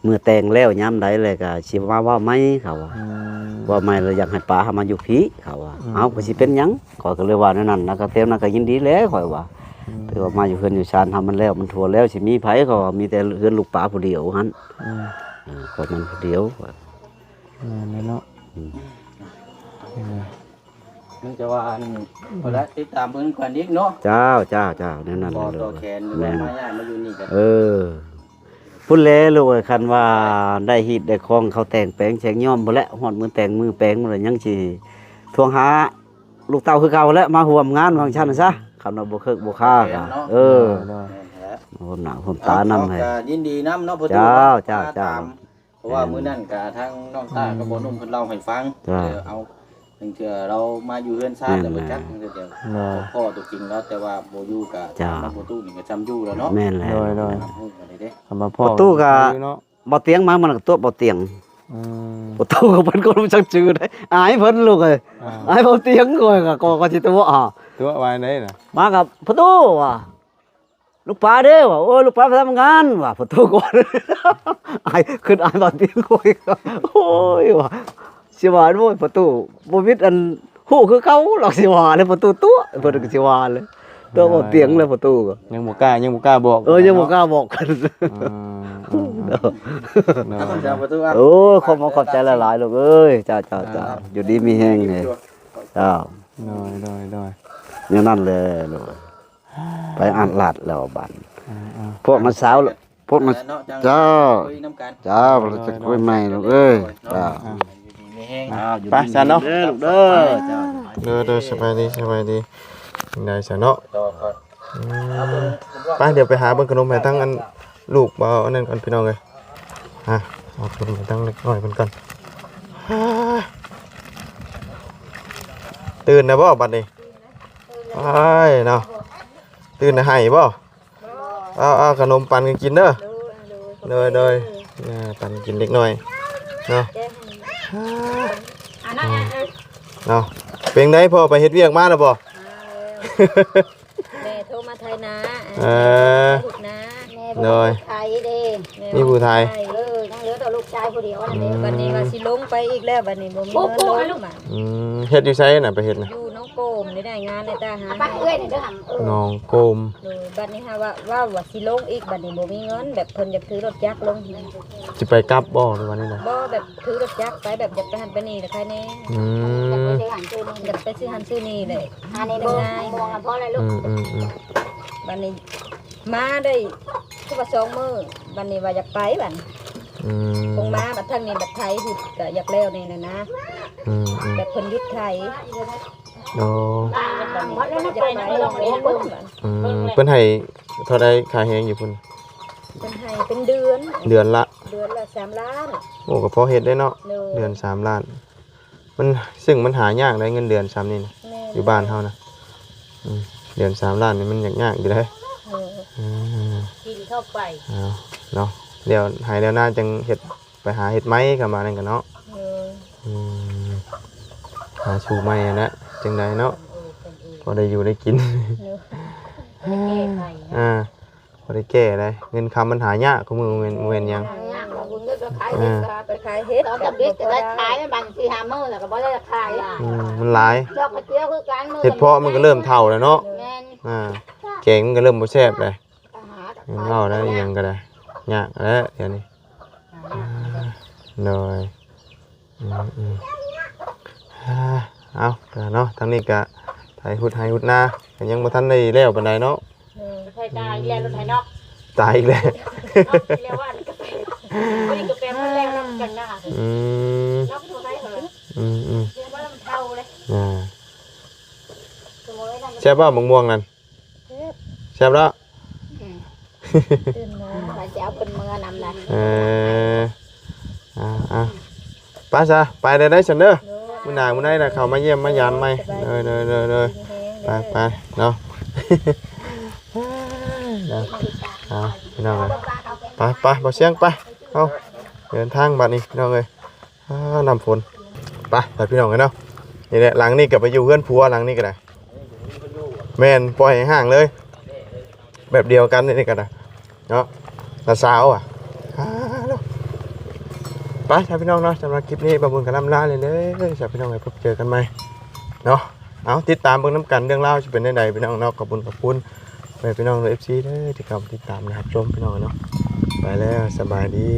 ເມື່ອແຕ່ງແລ້ວຍາມໃດແລ້ວກໍຊິມາເວົ້າໃໝ່ ເຂົາວ່າ ອືມ ເວົ້າໃໝ່ແລ້ວຢາກໃຫ້ປາເຮົາມາຢູ່ພີ້ ເຂົາວ່າ ອືມ ເອົາ ກໍຊິເປັນຫຍັງ ຂ້ອຍກໍເລີຍວ່າແນວນັ້ນນະ ກໍແຕ່ວນັ້ນກໍຍິນດີແຫຼະ ຂ້ອຍວ່າ ອືມ ຖືວ່າມາຢູ່ເຮືອນຢູ່ຊານເຮົາມັນແລ້ວ ມັນທົ່ວແລ້ວ ຊິມີໃຜ ເຂົາວ່າ ມີແຕ່ເຮືອນລູກປາຜູ້ດຽວຫັ້ນ ອືມ ເອີ ຂ້ອຍມັນຜູ້ດຽວ ແມ່ນແລ້ວເນາະ ອືມ ເອີ ມີແຕ່ວ່າອັນ ອືມ ເພິ່ນລະຕິດຕາມເບິ່ງກັນອີກເນາະ ເຈົ້າ ເຈົ້າ ເຈົ້າ ແນວນັ້ນແຫຼະ ຕໍ່ແຂນ ຫຼືວ່າ ແມ່ນ ມາຍ້າຍມາຢູ່ນີ້ກໍ ເອີ ພຸ້ນແຫຼະລູກເອີຍ ຄັນວ່າໄດ້ຮີດໄດ້ຄອງ ເຂົາແຕ່ງແປງແຊງຍ້ອມພຸ້ນແຫຼະ ຮອດມື້ແຕ່ງມື້ແປງພຸ້ນແຫຼະ ຍັງຊິທວງຫາລູກເຕົ້າຄືເກົ່າແຫຼະ ມາຮ່ວມງານວ່າຊັ້ນຊະ ເນາະ ບໍ່ເຄິກບໍ່ຄາກະ ແມ່ນເນາະ ເອີ ໂດຍ ໂດຍ ແມ່ນແຫຼະ ໂຫນໜ້າໂຫນຕານຳໃຫ້ ກໍຍິນດີນຳເນາະພໍ່ຕູ້ເນາະ ເຈົ້າ ເຈົ້າ ມາຕາມ ເຈົ້າ ເພາະວ່າ ອືມ ມື້ນັ້ນກະທາງນ້ອງຕ້າກັບພໍ່ໜຸ່ມເພິ່ນເລົ່າໃຫ້ຟັງ ເອີ ເອົາ ບາງເທື່ອລາວມາຢູ່ເຮືອນຊານແລ້ວບໍ່ຈັກ ບາງເທື່ອຈະພໍ້ຕົວຈິງລາວ ແຕ່ວ່າບໍ່ຢູ່ກະ ເຈົ້າ ທາງພໍ່ຕູ້ນີ້ກະຈຳຢູ່ແລ້ວເນາະ ແມ່ນແຫຼະ ໂດຍ ໂດຍ ຮັບຮູ້ກັນເດ້ ຄຳວ່າພໍ່ຕູ້ກະ ຢູ່ເນາະ ບໍ່ຕຽງມາ ມັນກະຕົວະບໍ່ຕຽງ ອືມ ບໍ່ຕູ້ກະເພິ່ນກໍຮູ້ຈັກຊື່ໄດ໋ ອາຍເພິ່ນລູກເອີຍ ອ່າ ອາຍບໍ່ຕຽງ ຂ້ອຍກະ ກໍຊິຕົວະ ຕົວະວ່າໃດນະ ມາກັບພໍ່ຕູ້ວ່າ ລູກປາເດ້ວ່າ ໂອ້ຍ ລູກປາໄປທຳງານວ່າ ພໍ່ຕູ້ກ່ອນ ອາຍ ຄຶດອາຍບາດຕຽງ ໂອ້ຍ ໂອ້ຍວ່າ ຊິວ່າ ໂອ້ຍ ພໍ່ຕູ້ບໍ່ມີອັນຮູ້ຄືເກົ່າ ລາວຊິວ່າແລ້ວ ພໍ່ຕູ້ຕົວະ ເພິ່ນກໍຊິວ່າແລ້ວ ຕົວະບໍ່ຕຽງແລ້ວ ພໍ່ຕູ້ກໍຍັງບໍ່ກ້າ ຍັງບໍ່ກ້າບອກ ເອີ ຍັງບໍ່ກ້າບອກກັນ ອືມ ອືມ ໂອ້ຍ ຂອບໃຈຫຼາຍໆ ລູກເອີຍ ເຈົ້າ ເຈົ້າ ເຈົ້າ ອ່າ ຢູ່ດີມີແຮງເດີ ເຈົ້າ ໂດຍ ໂດຍ ໂດຍ ແນວນັ້ນແຫຼະລູກ ໄປອາດລາດແລ້ວບາດ ອ່າໆ ພວກນ້າສາວ ພວກນ້າ ເນາະ ຈັ່ງ ເຈົ້າ ຄຸຍນຳກັນ ເຈົ້າ ໂດຍ ແລ້ວຈະຄຸຍໃໝ່ ໂດຍ ລູກເອີຍ ໂດຍ ເຈົ້າ ອ່າ ຢູ່ດີມີແຮງ ອ່າ ເອົາ ຢູ່ ໄປ ດີ ຊັ້ນເນາະ ມີແຮງເດີລູກເດີ ເຈົ້າ ເດີ ເດີ ສະບາຍດີ ສະບາຍດີ ຈັ່ງໃດຊັ້ນເນາະ ຕໍ່ກ່ອນ ອືມ ໄປ ດຽວໄປຫາເບິ່ງຂະໜົມໃຫ້ທັງອັນລູກເບົາອັນນັ້ນກ່ອນ ພີ່ນ້ອງເອີຍ ຮະ ເອົາຂະໜົມໃຫ້ທັງເດັກນ້ອຍເພິ່ນກ່ອນ ອ່າ ຕື່ນແລ້ວບໍ່ບັດນີ້? ອ້າຍເນາະ ຕື່ນໃຫ້ບໍ່? ເອົາ ເອົາຂະໜົມປັ່ນກັນກິນເດີ ໂດຍ ໂດຍ ເອີ ປັ່ນກິນເດັກນ້ອຍເນາະ ອັນນັ້ນ ເນາະ ເປັນໃດພໍ່ ໄປເຮັດວຽກມາແລ້ວບໍ່? ມາແລ້ວ ແມ່ໂທມາໄຖນາ ເອີ ໄຖນາ ແມ່ບໍ່ໄດ້ໄຖເດ້ ແມ່ ມີຜູ້ໄຖ ເອີ ຍັງເຫຼືອແຕ່ລູກຊາຍຜູ້ດຽວນັ້ນເດ້ ອືມ ບັດນີ້ວ່າຊິລົງໄປອີກແລ້ວ ບັດນີ້ບໍ່ມີເງິນລົງ ອືມ ເຮັດຢູ່ໃສນະ ໄປເຮັດນະ? ຢູ່ໜອງໂກມ ໄດ້ງານໄດ້ຕາຫາ ໄປເອື້ອຍນີ້ເດີ ເອີ ໜອງໂກມ ໂດຍ ບັດນີ້ຫາວ່າ ເວົ້າວ່າຊິລົງອີກ ບັດນີ້ບໍ່ມີເງິນ ແບບເພິ່ນຢາກຖືລົດຈັກລົງ ຊິໄປກັບບໍ່ ຫຼືວ່າແນວໃດ? ບໍ່ ແບບຖືລົດຈັກໄປ ແບບຢາກໄປຫັ້ນໄປນີ້ລະໃຄແດ່ ອືມ ຢາກໄປຊື້ຫັ້ນຊື້ນີ້ ຢາກໄປຊື້ຫັ້ນຊື້ນີ້ແຫຼະ ຫາໃນເມືອງ ໃນເມືອງນະ ພໍແລ້ວລູກ ອືມໆໆ ບັດນີ້ມາໄດ້ຄືວ່າສອງມື້ ບັດນີ້ວ່າຢາກໄປ ບັດນີ້ ອືມ ຄົງມາ ບັດທາງນີ້ບັດໄຖພຸ້ນ ກະຢາກແລ້ວແດ່ນະນະ ອືມໆ ແບບເພິ່ນຢຸດໄຖ ໂອ້ ອືມ ເພິ່ນໃຫ້ເທົ່າໃດຄ່າແຮງຢູ່ພຸ້ນ? ເພິ່ນໃຫ້ເປັນເດືອນ ເດືອນລະ ເດືອນລະສາມລ້ານ ໂອ້ ກໍພໍເຮັດໄດ້ເນາະ ໂດຍ ເດືອນສາມລ້ານ ມັນ ຊຶ່ງມັນຫາຍາກໄດ໋ ເງິນເດືອນຊ່ຳນີ້ນະ ແມ່ນ ຢູ່ບ້ານເຮົານະ ອືມ ເດືອນສາມລ້ານນີ້ມັນຍາກໆຢູ່ເດ້ ເອີ ອືມ ກິນເຂົ້າໄປ ເອົາເນາະ ແລ້ວໄຮ່ແລ້ວນາຈັ່ງເຮັດ ໄປຫາເຮັດໃໝ່ ຄຳວ່ານັ້ນກະເນາະ ເອີ ອືມ ຫາສູ່ໃໝ່ຫັ້ນແຫຼະ ຈັ່ງໃດເນາະ ເອີ ເອີ ພໍໄດ້ຢູ່ໄດ້ກິນ ເອີ ພໍໄດ້ແກ້ໄດ້ ເງິນຄຳມັນຫາຍາກ ຄູ່ມື້ບໍ່ແມ່ນ ບໍ່ແມ່ນຫຍັງ ຫາຍາກ ເອີ ໄປຂາຍເຫັດ ເຂົາຈະບິດກະໄດ້ຂາຍ ບາງສີ່ຫ້າມື້ແລ້ວກະບໍ່ໄດ້ຂາຍ ອືມ ມັນຫຼາຍ ດອກກະຈຽວຄືກັນ ເຫັດເຜາະມັນກະເລີ່ມເຖົ້າແລ້ວເນາະ ແມ່ນ ອ່າ ແກງມັນກະເລີ່ມບໍ່ແຊບແລ້ວ ເວົ້າໄດ້ ອີ່ຫຍັງກະໄດ້ ຍາກແລ້ວດຽວນີ້ ໂດຍ ອືມໆ ເອົາ ກະເນາະ ທາງນີ້ກະໄຖຮຸດໄຮ່ຮຸດນາ ກະຍັງບໍ່ທັນໄດ້ແລ້ວປານໃດເນາະ ເອີ ໄຖຕາຍອີກແລ້ວ ລົດໄຖເນາະ ຕາຍອີກແລ້ວ ເນາະ ແລ້ວວ່ານີ້ກະເປັນ ອັນນີ້ກະເປັນ ມັນແລ້ວນຳກັນນະ ອືມ ເນາະ ອືມໆ ວ່າມັນເຖົ້າເລີຍ ອ່າ ແຊບບໍ່ ໝາກມ່ວງນັ້ນ? ແຊບ ແຊບແລ້ວ ອືມ ຕື່ມມາ ວ່າຊິເອົາເພິ່ນເມືອນຳນະ ເອີ ອ່າໆ ໄປຊະ ໄປໄດ້ໄດ໋ຊັ້ນເດີ ໂດຍ ມື້ໜ້າມື້ໃດລະເຂົ້າມາຢ້ຽມມາຢາມໃໝ່ ໂດຍ ໂດຍ ໂດຍ ໂດຍ ດີແຮງ ໄປ ເດີ ໄປເນາະ ເອົາ ພີ່ນ້ອງເອີຍ ໄປ ໄປ ບໍ່ສຽງ ໄປ ເຮົາເດີນທາງບາດນີ້ ພີ່ນ້ອງເອີຍ ອ່າ ນ້ຳຝົນ ໄປ ໄປ ພີ່ນ້ອງເອີຍເນາະ ນີ້ແຫຼະ ຫຼັງນີ້ກະໄປຢູ່ເຮືອນຜົວ ຫຼັງນີ້ກະໄດ້ ແມ່ນ ປ່ອຍໃຫ້ຮ້າງເລີຍ ແບບດຽວກັນ ນີ້ກະໄດ້ເນາະ ນ້າສາວອ່ະ ອ່າ ເນາະ ໄປ ໄປ ພີ່ນ້ອງເນາະ ສຳລັບຄລິບນີ້ ບ່າວບຸນກະລ່ຳລາເລີຍເດີ ໄປ ພີ່ນ້ອງເອີຍ ພົບເຈີກັນໃໝ່ເນາະ ເອົາ ຕິດຕາມເບິ່ງນຳກັນ ເລື່ອງລາວຊິເປັນແນວໃດ ພີ່ນ້ອງເນາະ ຂອບຄຸນ ຂອບຄຸນ ພໍ່ແມ່ພີ່ນ້ອງ ເອັຟຊີ ເດີ ທີ່ເຂົ້າມາຕິດຕາມ ແລະ ຮັບຊົມ ພີ່ນ້ອງເນາະ ໄປແລ້ວ ສະບາຍດີ.